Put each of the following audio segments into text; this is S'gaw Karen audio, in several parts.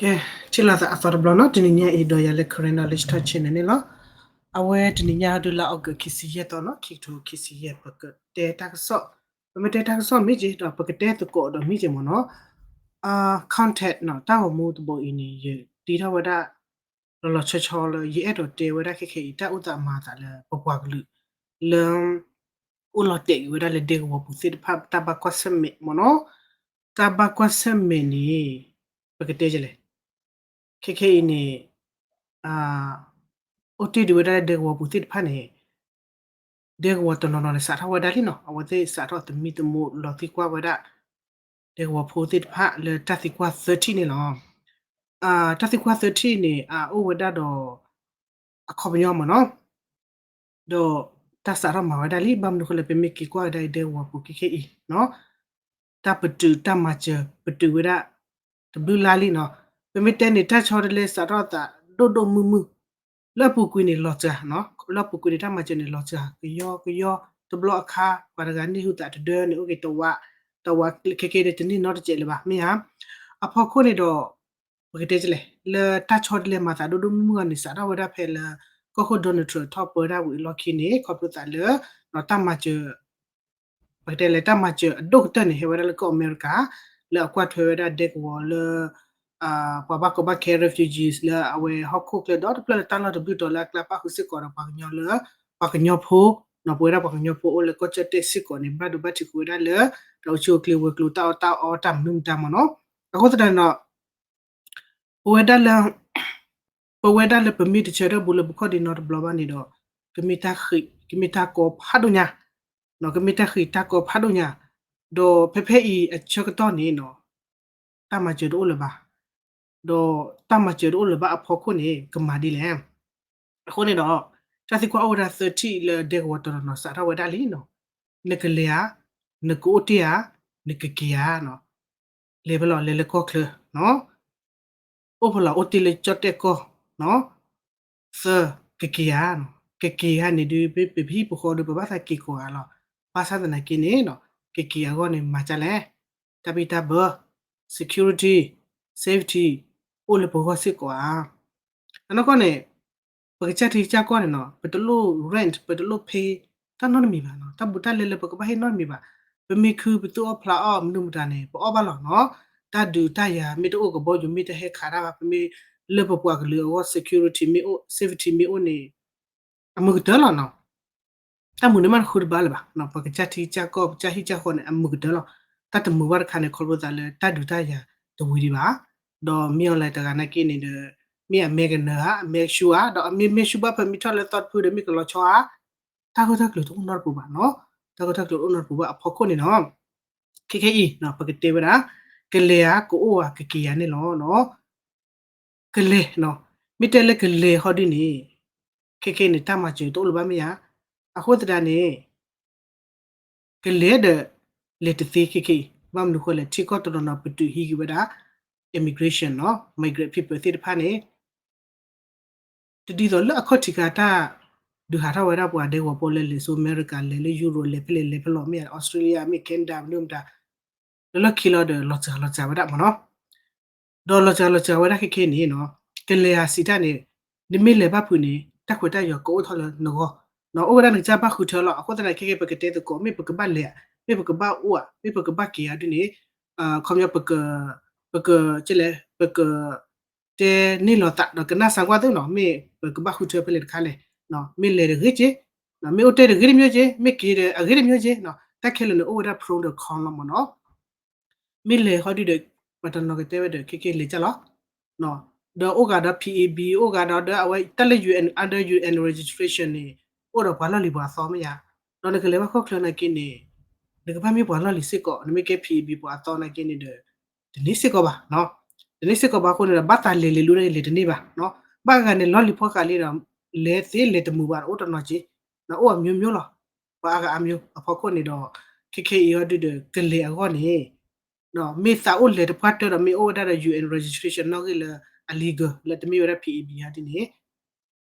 ကဲ, ထံၣ်လိာ်သးအသီတဘျီနီၤ, တနံၤညါအံၤဒီးယၤလၢ Karen Knowledge Talk Channel န့ၣ်လီၤ. အဝဲတနံၤညါအံၤဒုးလၢ August ခံဆံယဲၢ်သီနီၤ, ခံကထိခံဆံယဲၢ် ပကတဲတၢ်ကစီၣ်, ပမ့ၢ်တဲတၢ်ကစီၣ်မ့ၢ်က့ၤ ဒီးပကတဲသကိးဒီးမ့ၢ်က့ၤမ့ၢ်နီၤ, content နီၤ, တၢ်ဂီၤမူတဘိအံၤန့ၣ် ယတ့ထီၣ်ဝဲဒၣ် လီၤလီၤဆီဆီလၢ ယအဲၣ်ဒိးတဲဝဲဒၣ်ခဲခဲအံၤ တၢ်အိၣ်သးမၤသးလၢပပှၤကလုာ် လၢ အိၣ်လီၤတဲာ်က့ၤဝဲဒၣ်လၢဒဲကဝီၤပူၤသ့ၣ်တဖၣ် တၢ်ဘၣ်ကွၢ်ဆၢၣ်မဲာ်မ့ၢ်နီၤ, တၢ်ဘၣ်ကွၢ်ဆၢၣ်မဲာ်န့ၣ် ပကတဲလဲၣ်, ခဲခဲအံၤန့ၣ် အိၣ်တ့ၢ်ဒံးဝဲဒၣ်လၢဒဲကဝီၤပူၤသ့ၣ်တဖၣ်န့ၣ် ဒဲကဝီၤတနီၤနီၤန့ၣ် စးထီၣ်ဝဲဒၣ်လံနီၤ, အဝဲသ့ၣ်စးထီၣ်သမံသမိးလီၤသံကွၢ်ဝဲဒၣ် ဒဲကဝီၤဖိသ့ၣ်တဖၣ်လၢတၢ်သံကွၢ်သၢထံၣ်န့ၣ်လီၤ. တၢ်သံကွၢ်သၢထံၣ်န့ၣ် အအိၣ်ဝဲဒၣ်ဒီး အခီပညီမ့ၢ်နီၤ, ဒီးတၢ်စးထီၣ်မၤဝဲဒၣ်လံ, ဘၣ်မနုၤဃိလဲၣ် ပမ့ၢ်က့ၤကွၢ်ဝဲဒၣ်အံၤ ဒဲကဝီၤပူၤခဲခဲအံၤနီၤ, တၢ်ပတုာ်တၢ်မၤစၢၤ ပတုာ်ဝဲဒၣ် တဘျုးလါလံနီၤ, ပမ့ၢ်တဲန့ၣ် တၢ်ဆီတလဲစးထီၣ်သးဒိၣ်ဒိၣ်မုၢ်မုၢ်, လၢအပူၤကွံာ်န့ၣ်လီၤစှၤနီၤ, လၢအပူၤကွံာ်န့ၣ် တၢ်မၤစၢၤန့ၣ်လီၤစှၤ ကယီကယီ, တဘျီအခါ ပှၤတဂၤန့ၢ်ဟူသးတဒၢန့ၣ် အိၣ်က့ၤတဝး, တဝးခဲခဲဒ်တန့ၢ်နီတစဲးလၢၤဘၣ် မ့ၢ်ဧါ. အဖီခိၣ်န့ၣ်ဒီး ပကတဲလဲၣ်, လၢတၢ်ဆီတလဲမၤသးဒိၣ်ဒိၣ်မုၢ်မုၢ်အီၤန့ၣ် စးထီၣ်ဝဲဒၣ်ဖဲလၢ ကီၢ်ခိၣ် Donald Trump ထီၣ်ပၢဒၣ်ဝံၤအလီၢ်ခံန့ၣ် ခီဖျိသးလၢ တၢ်မၤစၢၤ ပကတဲလဲၣ် တၢ်မၤစၢၤအဒိၣ်ကတၢၢ်န့ၣ် ဟဲဝဲဒၣ်လၢကီၢ်အမဲရကၤ လၢအကွၢ်ထွဲဝဲဒၣ်ဒဲကဝီၤလၢ ပှၤဘၣ်ကီဘၣ်ခဲ refugees လၢအဝဲဟီၣ်ခိၣ်ချၢဒီတဖျၢၣ်လၢတၢ်လီၢ်တဘျုးတီၤလၢအကျါပၣ်ဃုာ်စ့ၢ်ကီးဒီးပှၤကညီလၢ ပှၤကညီဖိ, ပဝဲဒၣ်ပှၤကညီဖိအိၣ်လၢကီၢ်ကၠီၣ်တဲၣ်စ့ၢ်ကီးန့ၣ် ဘၣ်ဒိဘၣ်ထံးဃုာ်ဝဲဒၣ်လၢ တၢ်အိၣ်ဆူၣ်အိၣ်ချ့ဝဲၤကျိၤတၢ်အီၣ်တၢ်အီတၢ်မနုၤမတၤမ့ၢ်နီၤ, အဃိသတးန့ၣ်ဒီး ပဝဲဒၣ်လၢ ပဝဲဒၣ်လၢပမ့ၢ်တဆၢထၢၣ်ဘူးလၢပခီၣ်ဒံနီတဘျီဘၣ်န့ၣ်ဒီး ကမ့ၢ်တၢ်ဃံး ကမ့ၢ်တၢ်ကီဖးဒိၣ်ညါ, ကမ့ၢ်တၢ်ဃံးတၢ်ကီဖးဒိၣ်ညါ, ဒီးဖဲဖဲအံၤအဆၢကတီၢ်န့ၣ်နီၤ တၢ်မၤစၢၤတအိၣ်လၢၤဘၣ်, ဒီးတၢ်မၤစၢၤတအိၣ်လၢၤဘၣ်အဖီခိၣ်န့ၣ် ကမၤဒ်လဲၣ်. အဃိန့ၣ်ဒီး တၢ်သံကွၢ်အိၣ်ဝဲဒၣ်သၢထံၣ်လၢဒဲကဝီၤတနီၤနီၤစးထီၣ်ဝဲဒၣ်လံနီၤ, နကလဲၤဧါ, နကအိၣ်တ့ၢ်ဧါ, နကက့ၤဧါနီၤ, လဲၤဖဲလဲၣ် လဲၤလၢကီၢ်ချၢနီၤ, အိၣ်ဖဲလဲၣ် အိၣ်တ့ၢ်လၢကၠီၣ်တဲၣ်ကီၢ်နီၤ, သၢ ကက့ၤဧါ, ကက့ၤဧါန့ၣ်ဒုး ပဟံၣ်ပဃီဒီး ပဘၣ်သးက့ၤကိးဂၤလီၤ. ဘၣ်ဆၣ်သနာ်က့န့ၣ်နီၤ ကက့ၤအဂီၢ်န့ၣ် မၤဒ်လဲၣ်, တၢ်ဘံၣ်တၢ်ဘၢ security safety အိၣ်လၢပဂီၢ်စ့ၢ်ကီးဧါ. အနီၢ်ကီၢ်န့ၣ် ပကစၢ်ထံကစၢ်ကီၢ်န့ၣ်နီၤ ပတလိၣ် rent ပတလိၣ် pay တၢ်နီတမံၤဘၣ်နီၤ, တၢ်ဘူးတၢ်လဲလၢပကဘၣ်ဟ့ၣ်နီတမံၤဘၣ်, ပမ့ၢ်ခုပသူၣ်အီၣ်ဖျးအီၣ်မနုၤမတၤန့ၣ် ပအီၣ်ဘၣ်လီၤနီၤ, တၢ်ဒုးတၢ်ယၤမ့ၢ်တအိၣ် ကဘီယူၤမ့ၢ်တဟဲခးတၢ်ဘၣ် ပမ့ၢ်လၢပပှၤကလုာ်အဂီၢ် security မ့ၢ်အိၣ် safety မ့ၢ်အိၣ်န့ၣ် အမုာ်ကတၢၢ်လီၤနီၤ. တၢ်မုာ်န့ၣ်မ့ၢ်တဃုတဘၣ်လၢၤဘၣ်, ပကစၢ်ထံကစၢ်ကီၢ် ပကစၢ်ဟံၣ်ကစၢ်ဃီန့ၣ် အမုာ်ကတၢၢ်လီၤ. တၢ်တမုာ်ဘၣ်တခါန့ၣ် ခီဖျိသးလၢတၢ်ဒုးတၢ်ယၤတဝံၤဒံးဘၣ်, ဒီးမ့ၢ်အီၤလဲၤတဂၤနာ်က့န့ၣ်ဒီး မ့ၢ်အမဲကနၢၤဧါ အမဲဆူဧါ ဒီးအမ့ၢ်မဲဆူဘၣ်ဖဲမ့ၢ်ထီၣ်လၢသီတဖုဒီးမ့ၢ်ကလီၤဆီဧါ, တၢ်ဂၢၢ်တၢ်ကျၢၤတအိၣ်နီတပူၤဘၣ်နီၤ, တၢ်ဂၢၢ်တၢ်ကျၢၤတအိၣ်နီတပူၤဘၣ်အဖီခိၣ်န့ၣ်နီၤ, ခဲခဲအံၤ ပကတဲဝဲဒၣ် ကလဲၤဧါ ကအိၣ်ဧါ ကက့ၤဧါန့ၣ်လီၤ. ကလဲၤနီၤ, မ့ၢ်တဲလၢကလဲၤဟီဒုန့ၣ် ခဲခဲန့ၣ် တၢ်မၤစၢၤတအိၣ်လၢၤဘၣ်မ့ၢ်ဧါ, အဃိသတးန့ၣ် ကလဲၤဒီး လဲၤတသ့ခဲခဲအံၤ ဘၣ်မနုၤဃိလဲၣ် ထံကီၢ်တနီၤနီၤပတုာ်ဟံးက့ၤဝဲဒၣ် immigration နီၤ migrant people သ့ၣ်တဖၣ်န့ၣ် တဒ်သိးလၢအခီၣ်ထံးခါတၢ် ဒုးဟးထီၣ်ဝဲဒၣ်ပှၤဒဲကဝီၤဖိလၢလဲၤဆူအမဲရကၤ လဲၤလၢယူရိၣ် လဲၤဖဲလဲၣ်လဲၤဖဲလဲၣ် မ့ၢ် Australia မ့ၢ် Canada မနုၤမတၤ လၢလီၢ်ခံလီၤဒီး လီၤစှၤလီၤစှၤဝဲဒၣ်မ့ၢ်နီၤ, ဒီးလီၤစှၤလီၤစှၤဝဲဒၣ်ခဲခဲန့ၣ်နီၤ ကလဲၤဧါစံးတၢ်န့ၣ် နမ့ၢ်လဲၤဘၣ်ဖုးန့ၣ် တၢ်ခွဲးတၢ်ယာ်ကအိၣ်ထီၣ်လၢနဂီၢ်, အိၣ်ဝဲဒၣ်နကစၢ်ဘၣ်ဃုထၢလီၤ. အဃိသတးန့ၣ် ခဲခဲပကတဲသကိး မ့ၢ်ပကဘၣ်လဲၤဧါ မ့ၢ်ပကဘၣ်အိၣ်ဧါ မ့ၢ်ပကဘၣ်က့ၤဧါဒ်န့ၣ် ခီပညီ ပက ပက ကလဲၣ် ပက တဲန့ၢ်လီၤသးဒီးကနၣ်စၢၤကွၢ်သုနီၤ မ့ၢ်ပကဘၣ်ဃုထၢဖဲလဲၣ်တခါလဲၣ်, မ့ၢ်လဲၤတဂ့ၤက့ၤ, မ့ၢ်အိၣ်တ့ၢ်တဂ့ၤတမျိုးက့ၤ, မ့ၢ်က့ၤဒီးအဂ့ၤတမျိုးက့ၤ, တၢ်ခဲလၢာ်န့ၣ်အိၣ်ဝဲဒၣ် pro ဒီး con လီၤမ့ၢ်နီၤ, မ့ၢ်လဲၤဟီဒုဒီး ပှၤတနီၤကတဲဝဲဒီး ခဲက့ၤလဲၤကၢ်လီၤ, ဒီးအိၣ်ဂၤဒီး P A B အိၣ်ဂၤဒီးဒီးအဝဲတၢ်လၢ U N under U N registration န့ၣ် အိၣ်ဒီးပှၤလီၢ်လံၤပှၤအသီမ့ၢ်ဧါ, ဒီးနကလဲၤဘၣ်ခီၣ်ချၢနာ်က့န့ၣ် နကဘၣ်မ့ၢ်ပှၤလီၢ်လံၤစ့ၢ်ကီး နမ့ၢ်ကဲ P A B ပှၤအသီနာ်က့န့ၣ်ဒီး တန့ၢ်စ့ၢ်ကီးဘၣ်, တန့ၢ်စ့ၢ်ကီးဘၣ်အဃိန့ၣ်ဒီး ဘၣ်သးလဲၤလဲၤလူန့ၣ်လဲၤတန့ၢ်ဘၣ်, ဘၣ်ဂၤန့ၣ်လီၢ်လံၤဖီဃာ်လံဒီး လဲၤသ့လဲၤတမုာ်ဘၣ်အိၣ်တနီၤက့ၤ, အိၣ်အမျိုးမျိုးလီၤ, ပှၤအါဂၤအါမျိုး အဖီခိၣ်န့ၣ်ဒီး ခဲခဲအံၤဟီဒုဒီး ကလဲၤအဂီၢ်န့ၣ် မ့ၢ်သးအိၣ်လဲၤတပှၢ်တၢၢ်ဒီးမ့ၢ်အိၣ်ဝဲဒၣ်ဒီး U N registration နီၣ်ဂံၢ်လၢအ legal လၢတမ့ၢ်ဝဲဒၣ် P A B ဟီဒ်န့ၣ်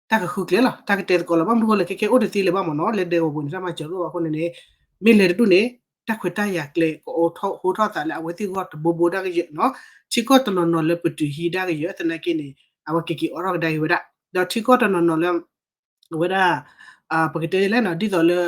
တၢ်ကဃုကျဲလီၤ တၢ်ကတဲသကိးလီၤ. ဘၣ်မနုၤဃိလဲၣ် ခဲခဲအိၣ်တသ့လၢၤဘၣ်မ့ၢ်နီၤ လၢဒဲကဝီၤပူၤန့ၣ် တၢ်မၤစၢၤတအိၣ်ဘၣ်အဃိန့ၣ်န့ၣ် မ့ၢ်လဲၤတဒူၣ်န့ၣ် တၢ်ခွဲးတၢ်ယာ်ကျဲ ကအိၣ်ထီၣ်ဟိထီၣ်သးလၢအဝဲသ့ၣ်ဂီၢ်တဘိဘိဒၣ်ကယၢၤနီၤ, ထံကီၢ်တနီၤနီၤလၢပတုၤဟံးဒၣ်ကယၢၤသနာ်က့န့ၣ် အဝဲကက့ၤအိးထီၣ်ကဒါက့ၤဝဲဒၣ်, ဒီးထံကီၢ်တနီၤနီၤလၢ အဝဲဒၣ် ပကတဲလဲၣ်နီၤ ဒ်သိးလၢ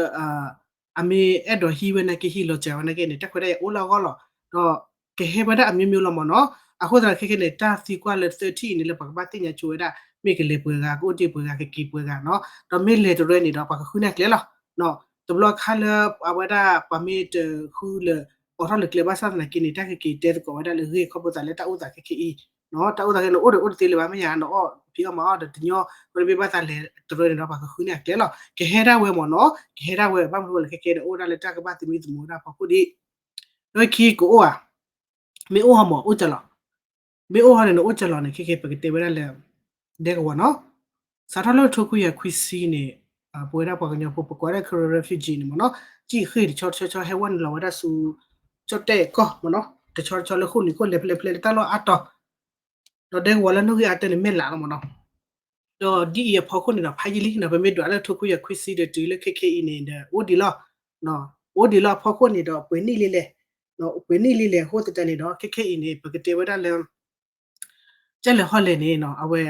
အမ့ၢ်အဲၣ်ဒိးဟံးဝဲနာ်က့ ဟံးလီၤစှၤဝဲနာ်က့န့ၣ် တၢ်ခွဲးတၢ်ယာ်အိၣ်လၢအဂီၢ်လီၤ. ဒီးကဟဲဝဲဒၣ်အမျိုးမျိုးလီၤမ့ၢ်နီၤ. အဃိသတးခဲခဲန့ၣ် တၢ်သံကွၢ်လၢသၢထံၣ်အံၤန့ၣ်လၢပှၤကဘၣ်သ့ၣ်ညါဆိဝဲဒၣ် မ့ၢ်ကလဲၤပှဲၤဂၤ ကအိၣ်တ့ၢ်ပှဲၤဂၤ ကက့ၤပှဲၤဂၤနီၤ. ဒီးမ့ၢ်လဲၤတရၢန့ၣ်ဒီး ပှၤကဃုန့ၢ်အကျဲလီၤ. တဘျီခါလၢအဝဲဒၣ်ပှၤမ့ၢ်တဃုလၢ အိးထီၣ်လၢကျဲဘၣ်ဆၣ်သနာ်က့န့ၣ် တၢ်ကက့ၤတဲသကိးဝဲဒၣ်လၢအဂ့ၢ်ခီဖျိသးလၢတၢ်အိၣ်သးခဲခဲအံၤ တၢ်အိၣ်သးခဲန့ၣ် အိၣ်ဒီးအိၣ်တသ့လၢၤဘၣ် မ့ၢ်ယါ နအီၣ်ဖံးအီၣ်မၤအီၣ်ဒီးတညီ ဝဲတဘ့ၣ်ဘၣ်သးလဲၤတရၢန့ၣ်ဒီး ပှၤကဃုန့ၢ်အကျဲလီၤ. ကဟဲဒၣ်ဝဲမ့ၢ်နီၤ ကဟဲဒၣ်ဝဲ ဘၣ်မနုၤလဲၣ်ခဲခဲဒီး အိၣ်ဒၣ်လၢတၢ်ကဘၣ်သမံသမိးဝဲဒၣ်ဖီခိၣ်ဒံး ဒီးခံကအိၣ်ဧါ မ့ၢ်အိၣ်ဟီမ့ၢ် အိၣ်ကလီၤ, မ့ၢ်အိၣ်ဟီန့ၣ် နအိၣ်ကလီၤန့ၣ် ခဲခဲပကတဲဝဲဒၣ်လၢ ဒဲကဝီၤနီၤ, စးထီၣ်လၢထိခွံကယၤခွံဆံန့ၣ် ပဝဲဒၣ်ပှၤကညီဖိ ပကွၢ်ဒၣ် Karen refugee န့ၣ်မ့ၢ်နီၤ, ကံၣ်ဃ့ၢ်တဆီတဆီဆီဟဲဝဲနုာ်လီၤဝဲဒၣ်ဆူ ကၠီၣ်တဲၣ်ကီၢ်မ့ၢ်နီၤ, တဆီတဆီလၢဃိၣ်နံၤခိၣ်လဲၤဖဲလဲၣ်ဖဲလဲၣ်လၢတၢ်လီၢ်အါတီၤ ဒီးဒဲကဝီၤလၢနီၣ်ဂံၢ်အါတၢန့ၣ် မဲၢ်လးလီၤမ့ၢ်နီၤ. ဒီးဒ်အံၤအဖီခိၣ်န့ၣ်ဒီး ဖးယံာ်လံနီၤ, ပမ့ၢ်ဒွးလၢထိခွံကယၤခွံဆံဒီးတုၤလၢခဲခဲအံၤန့ၣ်ဒီး အိၣ်ဒံးလီၤ, အိၣ်ဒံးလီၤအဖီခိၣ်န့ၣ်ဒီး ပှဲၤနံၣ်လံလဲၣ်, ပှဲၤနံၣ်လံလဲၣ်အဃိသတးန့ၣ်ဒီး ခဲခဲအံၤန့ၣ် ပကတဲဝဲဒၣ်လၢ ကၠဲၣ်လဲၤဟီၣ်လဲၤန့ၣ်နီၤ အဝဲ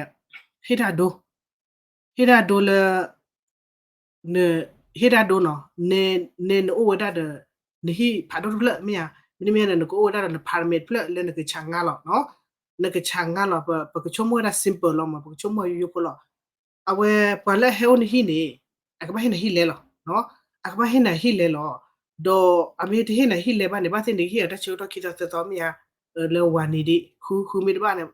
ဟ့ၣ်တၢ်ဒိ ဟ့ၣ်တၢ်ဒိလၢ ဟ့ၣ်တၢ်ဒိနီၤ, နဲနအိၣ်ဝဲဒၣ်ဒီး နဟံၣ်ဖးဒိၣ်တဖျၢၣ်မ့ၢ်ဧါ, မ့တမ့ၢ်န့ၣ် နကအိၣ်ဝဲဒၣ်ဒီးန permit တဖျၢၣ်လၢနကဆးငါလီၤ, နကဆးငါလီၤ, ပကဆိကမိၣ်ဝဲဒၣ် simple လီၤမ့ၢ် ပကဆိကမိၣ်ယိယိဖိလီၤ. အဝဲပှၤလၢအဟဲအိၣ်နဟံၣ်န့ၣ် အကဘၣ်ဟ့ၣ်နၤဟံၣ်လဲလီၤ, အကဘၣ်ဟ့ၣ်နၤဟံၣ်လဲလီၤ. ဒီးအမ့ၢ်တဟ့ၣ်နၤဟံၣ်လဲဘၣ်န့ၣ် ဘၣ်သ့ၣ်န့ၣ် ကဟ့ၣ်အီၤတၢ်ဆၢကတီၢ်ခံသီသၢသီမ့ၢ်ဧါ, လၢ one day ဒံး ဃုဃုမ့ၢ်တဘၣ်န့ၣ်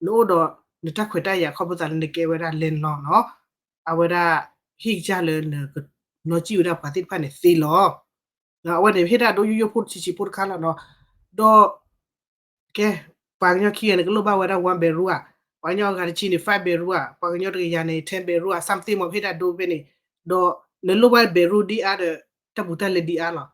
နအိၣ်ဒီးနတၢ်ခွဲးတၢ်ယာ်ခီဖျိသးလၢနကဲဝဲဒၣ် landlord နီၤ, အဝဲဒၣ် ဟ့ၣ်ကစၢ်လၢနကနီၣ်စံၣ်ဝဲဒၣ်ပှၤသ့ၣ်တဖၣ်န့ၣ်သ့လီၤ. အဝဲန့ၣ် ဟ့ၣ်တၢ်ဒိယိယိဖိတဆံးဆံးဖိတခါလီၤနီၤ. ဒီး ကဲ ပှၤကညီခံဂၤန့ၣ် ကလိၣ်ဘၣ်ဝဲဒၣ် one bedroom ဧါ, ပှၤကညီအဂၤတဆံန့ၣ် five bedroom ဧါ, ပှၤကညီတကယၤန့ၣ် ten bedroom ဧါ, something မ့ၢ် ပဟ့ၣ်တၢ်ဒိဖဲန့ၣ်, ဒီးနလိၣ်ဘၣ် bedroom ဒ်အါဒီး တၢ်ပူၤတၢ်လဲၤဒ်အါလီၤ.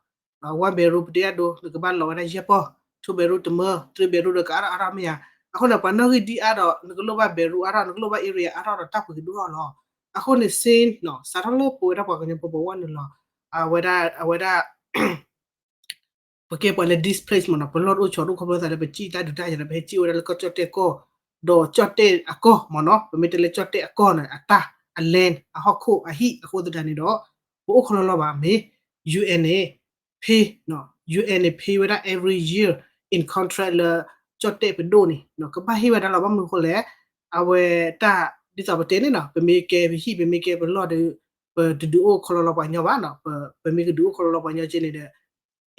One bedroom ပတဲအဒိ နကဘၣ်လီၤဝဲဒၣ်ယဲၢ်ပီၢ်, two bedroom တမၢ, three bedroom ဒီးကအါထီၣ်အါထီၣ်မ့ၢ်ဧါ. အဃိန့ၣ် ပှၤနီၣ်ဂံၢ်ဒ်အါဒီး နကလိၣ်ဘၣ် bedroom အါထီၣ် နကလိၣ်ဘၣ် area အါထီၣ်ဒီးတၢ်ပှ့ၤကဒိၣ်ထီၣ်လီၤ. အဃိန့ၣ် စ့နီၤ စးထီၣ်လၢပဝဲဒၣ်ပှၤကညီဖိပဝဲနုာ်လီၤ အဝဲဒၣ် အဝဲဒၣ် ပကဲပှၤလၢ displace မ့ၢ်နီၤ, ပလီၢ်တအိၣ်ဆီတအိၣ်ခီဖျိသးလၢပစံၣ်တၢ်ဒုးတၢ်ယၤဒီး ပဟဲစံၣ်ဝဲဒၣ်လၢကီၢ်ကၠီၣ်တဲၣ်ကီၢ်, ဒီးကၠီၣ်တဲၣ်အကီၢ်မ့ၢ်နီၤ, ပမ့ၢ်တဲလၢကၠီၣ်တဲၣ်အကီၢ်န့ၣ် အတၢ် အ land အဟီၣ်ခိၣ်အဟံၣ်အဃိသတးန့ၣ်ဒီး ပအိၣ်ခီလီလီၤဘၣ်မ့ၢ် UN န့ၣ် pay နီၤ, UN န့ၣ် pay ဝဲဒၣ် every year in contract လၢ ကၠီၣ်တဲၣ်ပဒိၣ်န့ၣ်နီၤ ကဘၣ်ဟ့ၣ်ဝဲဒၣ်လီၤ. ဘၣ်မနုၤအဃိလဲၣ်, အဝဲတၢ် ဒ်သိးပတဲန့ၣ်နီၤ ပမ့ၢ်ကဲပဟံၣ် ပမ့ၢ်ကဲပလီၢ်ဒီး ပတဒုးအိၣ်ခီလီလီပှၤကညီဘၣ်နီၤ, ပ ပမ့ၢ်ကဒုးအိၣ်ခီလီလီပှၤကညီကဲန့ၣ်ဒီး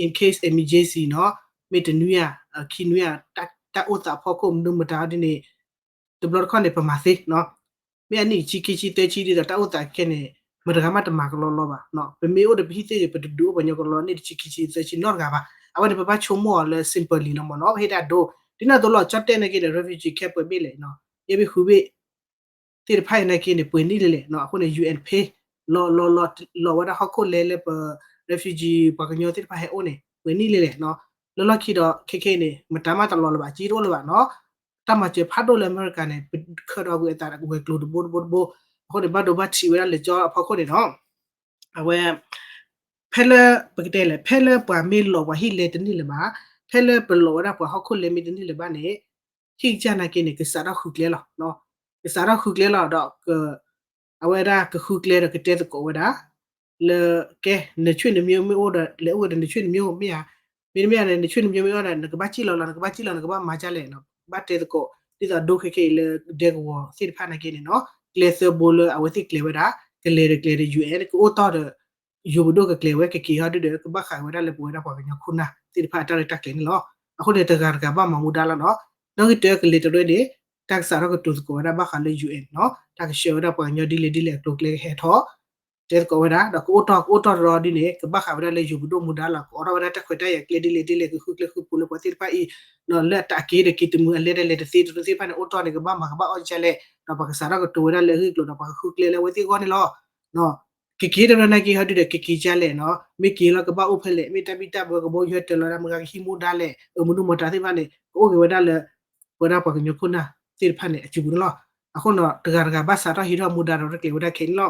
in case emergency နီၤ, မ့ၢ်တနွံဧါ ခံနွံဧါ တၢ်အိၣ်သးအဖီခိၣ်မနုၤမတၤဒ်န့ၣ် တဘျီတခီၣ်န့ၣ် ပမၤသ့နီၤ, မ့ၢ်အနံၣ်ဆံခံဆံသၢဆံ ဒ်သိးတၢ်အိၣ်သးခဲန့ၣ် မတဂၤမးတမၤကလီလီဘၣ်နီၤ, ပမ့ၢ်အိၣ်ဒီးပဟံၣ်သ့ၣ်ဒီး ပတဒုးအိၣ်ပှၤကညီကလီလီန့ၣ် တဆံခံဆံသၢဆံနီတဂၤဘၣ်. အဝဲန့ၣ် ပဘၣ်ဆိကမိၣ်အီၤလၢ simply လံနီၤမ့ၢ်နီၤ, ပဟ့ၣ်တၢ်ဒိ ဒ်န့ၣ်အသိးလီၤကၠီၣ်တဲၣ်နာ်က့ဒီး refugee camp ပှဲၤဘ့ၣ်လဲၣ်နီၤ, ယဲၢ်ဘ့ၣ်ဃုဘ့ၣ် သ့ၣ်တဖၣ်အံၤနာ်က့န့ၣ် ပှဲၤနံၣ်လံလဲၣ်နီၤ, အဃိန့ၣ် UN pay လီၤ လီၤ လီၤ လီၤဝဲဒၣ်ဟီၣ်ခိၣ်လဲလၢပ refugee ပှၤကညီသ့ၣ်တဖၣ်ဟဲအိၣ်န့ၣ် ပှဲၤနံၣ်လံလဲၣ်နီၤ, လၢလီၢ်ခံဒီး ခဲခဲအံၤန့ၣ် မတၤမးတလီၤလၢၤဘၣ် ကံတအိၣ်လၢၤဘၣ်နီၤ, တၢ်မၤစၢၤဖးဒိၣ်လၢအမဲရကၤန့ၣ် ပခၢၣ်ဒီးကွံာ်အသးဝဲၤကျိၤတဘိတဘိတဘိ, အဃိန့ၣ် ဘၣ်ဒိဘၣ်ထံးဝဲဒၣ်လၢကၠီအဖီခိၣ်န့ၣ်နီၤ အဝဲ ဖဲလၢ ပကတဲလဲၣ် ဖဲလၢပှၤမ့ၢ်လီၤပှၤဟံၣ်လဲတန့ၢ်လၢၤဘၣ်, ဖဲလၢပလီၤဝဲဒၣ်ပှၤဟီၣ်ခိၣ်လဲမ့ၢ်တန့ၢ်လၢၤဘၣ်န့ၣ်, ဟံၣ်ကစၢ်နာ်က့န့ၣ် ကစးထီၣ်ဃုကျဲလီၤ, ကစးထီၣ်ဃုကျဲလီၤဒီး အဝဲဒၣ်ကဃုကျဲဒီးကတဲသကိးဝဲဒၣ် လၢ ကဲ နဆွေနမျိုးမ့ၢ်အိၣ်ဒီး လဲၤအိၣ်ဝဲဒီး နဆွေနမျိုး မ့ၢ်ဧါ, မ့တမ့ၢ်န့ၣ် နဆွေနမျိုးမ့ၢ်အိၣ်ဒီး နကဘၣ်စံၣ်လီၤလီၤ နကဘၣ်စံၣ်လီၤ နကဘၣ်မၤဒ်လဲၣ်နီၤ, ဘၣ်တဲသကိး ဒ်သိးဒိခဲခဲအံၤလၢဒဲကဝီၤသ့ၣ်တဖၣ်နာ်က့န့ၣ်နီၤ, ကျဲသၢဘိလၢအဝဲသ့ၣ်ကျဲၤဝဲဒၣ် ကလဲၤဒီးကျဲၤဒီး UN ကအိၣ်တီၢ်ဒီး ယိၤပဒိၣ်ကကျဲၤဝဲ ကက့ၤဟီဒုဒီး ကဘၣ်ဃးဝဲဒၣ်လၢပဝဲဒၣ်ပှၤကညီခိၣ်နၢ်သ့ၣ်တဖၣ်အတၢ်ရဲၣ်တၢ်ကျဲၤန့ၣ်လီၤ. အဃိန့ၣ် တဂၤတဂၤဘၣ်မၤမူဒါလီၤနီၤ, နီၣ်ဂံၢ်တၢကလဲၤတရၢန့ၣ် တၢ်ကစးထီၣ်ကတိၤသကိးဝဲဒၣ်ဘၣ်ဃးလၢ UN နီၤ, တၢ်ကဆှၢဝဲဒၣ်ပှၤကညီဒ်လဲၣ်ဒ်လဲၣ်အကျိၤအကျဲကဟဲထီၣ် တဲသကိးဝဲဒၣ် ဒီးကအိၣ်တီၢ် ကအိၣ်တီၢ်တရီဒ်န့ၣ် ကဘၣ်ဃးဝဲဒၣ်လၢယိၤပဒိၣ်မူဒါလီၤ, ကအိးထီၣ်ဝဲဒၣ်တၢ်ခွဲးတၢ်ယာ်ကျဲဒ်လဲၣ်ဒ်လဲၣ် ကဃုကျဲဃုပူၤလၢပှၤသ့ၣ်တဖၣ်အံၤ လၢအတၢ်က့ၤဒီးက့ၤတမုာ် အလဲၤဒီးလဲၤတသ့ တရူးသ့ၣ်တဖၣ်န့ၣ် အိၣ်တီၢ်န့ၣ် ကဘၣ်မၤကဘၣ်အီၣ်ဒ်လဲၣ်, ဒီးပှၤကစးထီၣ်ကတိၤဝဲဒၣ်လၢအဂ့ၢ်အကျိၤဒီး ပှၤကဃုကျဲလၢအဝဲသ့ၣ်အဂီၢ်န့ၣ်လီၤ. ကက့ၤတရၢနာ်က့ဟီဒုဒီး ကက့ၤဒ်လဲၣ်နီၤ, မ့ၢ်က့ၤလီၤကဘၣ်အိၣ်ဖဲလဲၣ်, မ့ၢ်တၢ်ဘံၣ်တၢ်ဘၢကဘီယူၤဟဲတၢၤလီၤဒၣ် မုၢ်ဂၤကဟံးမူဒါလဲၣ်, အမနုၤမတၤသ့ၣ်တဖၣ်န့ၣ် ကအိၣ်က့ၤဝဲဒၣ်လၢ ပဝဲဒၣ်ပှၤကညီခိၣ်နၢ်သ့ၣ်တဖၣ်န့ၣ် အစုပူၤန့ၣ်လီၤ. အဃိန့ၣ် တဂၤတဂၤဘၣ်စးထီၣ်ဟံးထီၣ်မူဒါဒီးရဲၣ်ကျဲၤဝဲဒၣ်ခဲအံၤန့ၣ်လီၤ.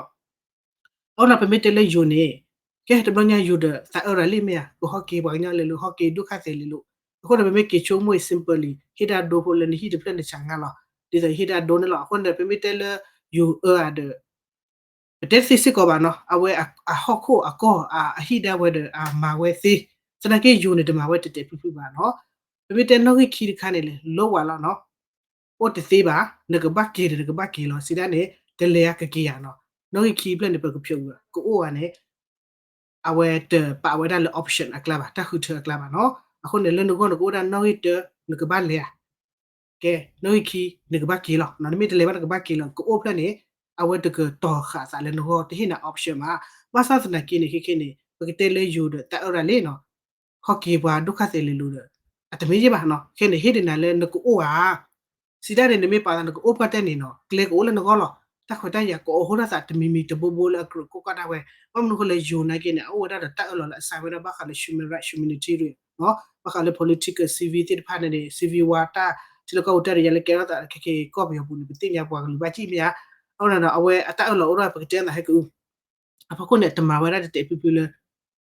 အဃိန့ၣ် ပမ့ၢ်တဲလၢယိၤန့ၣ် ကဲတဘျီညါယိၤဒီးသးအၢရၤလံမ့ၢ်ဧါ, ကဟီက့ၤပှၤကညီလဲၤလိာ် ဟီက့ၤဒိၣ်ခါသဲးလဲၤလိာ်, အဃိန့ၣ် ပမ့ၢ်က့ၤဆိကမိၣ်အံၤ simply ဟ့ၣ်တၢ်ဒိဖိလၢနဟံၣ်တဖျၢၣ်နဆးငါလီၤ, ဒ်သိးယဟ့ၣ်တၢ်ဒိန့ၣ်လီၤ. အဃိန့ၣ် ပမ့ၢ်တဲလၢယိၤအၢဧါဒီး ပတဲတသ့စ့ၢ်ကီးဘၣ်နီၤ, အဝဲအဟီၣ်ခိၣ်အကီၢ်အဟံၣ်ဒၣ်ဝဲဒီး အမၤဝဲသ့, သနာ်က့ယိၤန့ၣ် တမၤဝဲတဲာ်တဲာ်ဖုၣ်ဖုၣ်ဘၣ်နီၤ. ပမ့ၢ်တဲနီၣ်ဂံၢ်ခံတခါန့ၣ်လဲၤလိဝဲလီၤနီၤ, အိၣ်တသ့ဘၣ်, နကဘၣ်က့ၤဒီးနကဘၣ်က့ၤလီၤ, စံးဒၣ်န့ၣ် တလဲၤဧါကက့ၤဧါနီၤ. နီၣ်ဂံၢ်ခံဖျၢၣ်န့ၣ် ပကဖျိးဝံၤ ကအိၣ်ဧါန့ၣ် အဝဲတပာ်ဝဲဒၣ်လၢ option အကျါဘၣ်, တၢ်ဃုထၢအကျါဘၣ်နီၤ. အဃိန့ၣ် လၢနဂီၢ်နကအိၣ်ဒၣ်နီၣ်ဂံၢ်တၢ နကဘၣ်လဲၤဧါ, ကဲ နီၣ်ဂံၢ်ခံ နကဘၣ်က့ၤလီၤ, နမ့ၢ်တလဲၤဘၣ်နကဘၣ်က့ၤလီၤ, ကအိၣ်ဖျၢၣ်န့ၣ် အဝဲတကတီၤဃာ်အသးလၢနဂီၢ် တဟ့ၣ်နၤ option ဘၣ်. ဘၣ်ဆၣ်သနာ်က့န့ၣ် ခဲခဲန့ၣ် ပကတဲလၢယိၤဒီးသးအၢရၤလံနီၤ, ဟီက့ၤပှၤဒိၣ်ခါသဲးလဲၤလိာ်ဒီး အတမ့ၢ်ယဲၢ်ဘၣ်နီၤ, ခဲန့ၣ် ဟ့ၣ်ဒၣ်နၤလၢနကအိၣ်ဧါ စံးဒၣ်န့ၣ် နမ့ၢ်ပာ်သးနကအိၣ်ပှၢ်တဲန့ၣ်နီၤ ကျဲကအိၣ်လၢနဂီၢ်လီၤ. တၢ်ခွဲးတၢ်ယာ်ကအိးထီၣ်သးတမံၤမံၤတဘိဘိလၢအကြၢးကိးကီၢ်ဒၣ်ဝဲ, ဘၣ်မနုၤအဃိလဲၣ်ယိၤနာ်က့န့ၣ် အအိၣ်ဝဲဒၣ်ဒီးတၢ်အၢၣ်လီၤလၢအစှၤဝဲဒၣ်ဘၣ်ဃးလၢ human right, humanitarian နီၤ, ဘၣ်ဃးလၢ political, civil သ့ၣ်တဖၣ်န့ၣ်န့ၣ် civil war တၢ်ထံလီၢ်ကီၢ်ပူၤတၢ်ဒုးယၤလၢကဲထီၣ်သးခဲခဲကီၢ်ပယီၤပူၤန့ၣ် ပသ့ၣ်ညါပှၤကလုာ်ဘၣ်ကံၣ်မ့ၢ်ဧါ, အဝဲဒၣ်ဒီး အဝဲအတၢ်အၢၣ်လီၤအိၣ်ထီၣ်ပကတဲသးဟဲကအု အဖီခိၣ်န့ၣ် တမၤဝဲဒၣ်တဲာ်တဲာ်ဖုၣ်ဖုၣ်လၢ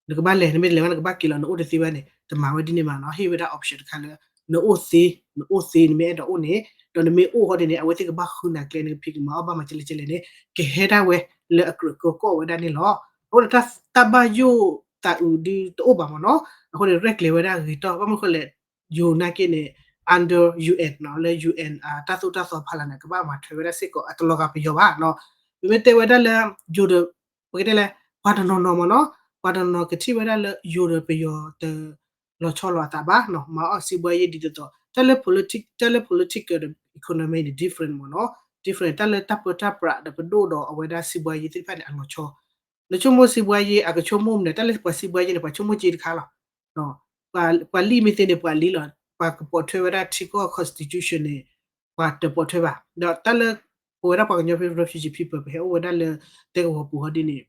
နကဘၣ်လဲၤ နမ့ၢ်တလဲၤဘၣ်နကဘၣ်က့ၤလီၤ နအိၣ်တသ့ဘၣ်န့ၣ် တမၤဝဲဒ်န့ၣ်ဘၣ်နီၤ, ဟ့ၣ်ဝဲဒၣ် option တခါလၢ နအိၣ်သ့, နအိၣ်သ့ နမ့ၢ်အဲၣ်ဒိးအိၣ်န့ၣ်, ဒီးနမ့ၢ်အိၣ်ဃီဒ်န့ၣ် အဝဲသ့ၣ်ကဘၣ်ဃုနၤကျဲ နကဖံးကမၤအီၣ်ဘၣ်မၤကလဲၣ်ကလဲၣ်န့ၣ် ကဟဲဒၣ်ဝဲလၢအကြၢးကီကီၢ်ဝဲဒၣ်န့ၣ်လီၤ. အဃိန့ၣ် တၢ်ဘၣ်ယိၣ်သးအုးဒုတအိၣ်ဘၣ်မ့ၢ်နီၤ, အဃိန့ၣ် ရဲၣ်ကျဲၤဝဲဒၣ်ဂ့ၤတီၢ် ဘၣ်မနုၤဃိလဲၣ် ယိၤနာ်က့န့ၣ် under UN နီၤ, လၢ UN တၢ်သိၣ်တၢ်သီဖီလာ်န့ၣ် ကဘၣ်မၤထွဲဝဲဒၣ်စ့ၢ်ကီး အတလီၤဂာ်ပယီၤဘၣ်နီၤ. ပမ့ၢ်တဲဝဲဒၣ်လၢ ယိၤဒီး ပကတဲလဲၣ် ပှၤတနီၤနီၤမ့ၢ်နီၤ, ပှၤတနီၤနီၤကထံၣ်ဝဲဒၣ်လၢယိၤဒီးပယီၤတလီၤဆီလိာ်အသးဘၣ်နီၤ, မၤအီၣ်စံးဘှါယ့ၢ်ဒ်သိးသိး တၢ်လၢ political, တၢ်လၢ political ဒီး economy န့ၣ် different မ့ၢ်နီၤ, different တၢ်လၢတၢ်ပၢတၢ်ပြးဒီးပဒိၣ်ဒီးအဝဲဒၣ်စံးဘှါယ့ၢ်သ့ၣ်တဖၣ်န့ၣ် အလီၤဆီ နဆိကမိၣ်စံးဘှါယ့ၢ် အကဆိကမိၣ်မနုၤ တၢ်လၢပှၤစံးဘှါယ့ၢ်န့ၣ် ပှၤဆိကမိၣ်က့တခါလီၤ. ပှၤလံၣ်မ့ၢ်သ့န့ၣ် ပှၤလံၣ်လီၤ, ပှၤကပိာ်ထွဲဝဲဒၣ်ထံကီၢ် constitution န့ၣ် ပှၤတပိာ်ထွဲဘၣ်. ဒီးတၢ်လၢ ပဝဲဒၣ်ပှၤကညီဖဲ refugee people ပဟဲအိၣ်ဝဲဒၣ်လၢဒဲကဝီၤပူၤဟီဒ်န့ၣ်